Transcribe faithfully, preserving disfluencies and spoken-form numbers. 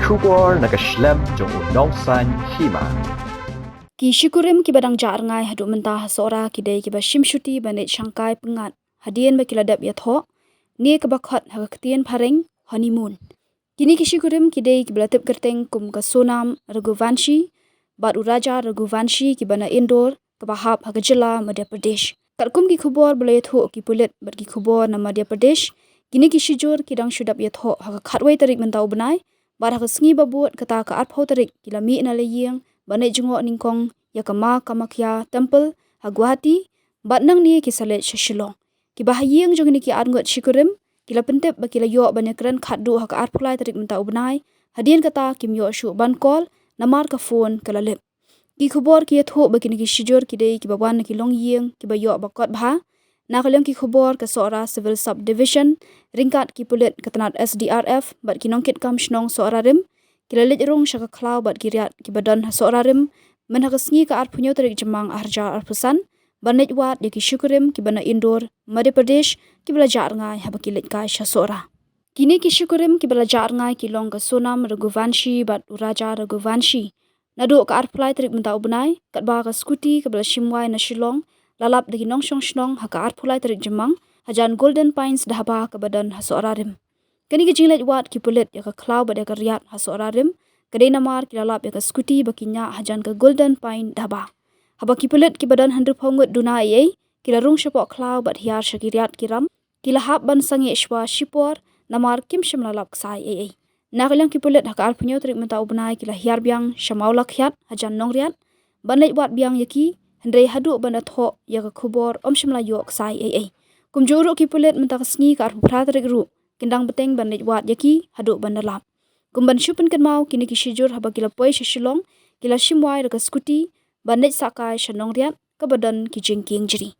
Khubor na ka shlem jong u Nongsaiñ Hima. Ki shikurim kiba dang jah rngai haduh mynta ha Sohra ki dei kiba shim shuti ban leit shangkai pyngngad hadien ba ki la dep ïathoh, ne kaba khot ha ka ktien phareng honeymoon. Kine ki shikurim ki dei kiba la tip kyrteng kum ka Sonam Raghuvanshi bad u Raja Raghuvanshi kiba na Indore, kaba hap ha ka jylla Madhya Pradesh. Katkum ki khubor ba la ïathuh ki pulit bad ki khubor na Madhya Pradesh, kine ki shijur ki dang shu dep ïathoh ha ka khatwei tarik mynta u bnai, bad ha ka sngi ba bud kata ka arphew tarik ki la mih na la ïing ban leit jngoh nyngkong ïa ka Ma Kamakhya Temple ha Guwahati, bad nangne ki sa leit sha Shillong. Kiba ha ïing jong kine ki arngut shikurim ki la pyntip ba ki la ïoh ban ïakren khatduh ha ka arphew lai tarik mynta u bnai, hadien kata kim ïoh shuh ban call namar ka phone ka la lip. Ki khubor ki ïathuh ba kine ki shijur ki dei kiba wan na ki longïing kiba ïoh ba kot bha. Na ka liang ki khubor ka Sohra Civil Sub Division ryngkat ki pulit ka tnat S D R F bad ki nongkitkam shnong Sohra Rim ki la leit rung sha ka khlaw bad ki riat kiba don ha Sohra Rim myn ha ka sngi ka arphew hynñiew tarik Jymmang arhajar arphew san, ban leit wad ïa ki shikurim kiba na Indore, Madhya Pradesh, kiba la jah rngai haba ki leit kai sha Sohra. Kine ki shikurim kiba la jah rngai ki long ka Sonam Raghuvanshi bad u Raja Raghuvanshi. Naduh ka arphew lai tarik mynta u bnai, katba ka scooty kaba la shim wai na Shillong la lap da ki nongshong shnong ha ka arphew lai tarik Jymmang hajan Golden Pines Dhaba kaba don ha Sohra Rim. Kane ka jingleit wad ki pulit ïa ka khlaw bad ïa ka riat ha Sohra Rim ka dei namar ki la lap ïa ka scooty ba ki ñiah hajan ka Golden Pine Dhaba. Haba ki pulit kiba don hynriewphew ngut duna ei ei ki la rung shapoh khlaw bad hiar sha ki riat ki ram, ki la hap ban sangeh shwa shipor namar kim shym la lap ksai ei ei. Na ka liang ki pulit ha ka arphew hynñiew tarik mynta u bnai ki la hiar biang sha Mawlakhiat hajan Nongriat ban leit wad biang ïa ki, hynrei haduh ban da thoh ïa ka khubor ym shym la ïoh ksai ei ei. Kumjuh ruh ki pulit mynta ka sngi ka arphew phra tarik ruh kin dang bteng ban leit wad ïa ki haduh ban da lap. Kum ban shu pynkynmaw, kine ki shijur haba ki la poi sha Shillong ki la shim wai da ka scooty ban leit sah kai sha Nongriat kaba don ki jingkieng jri.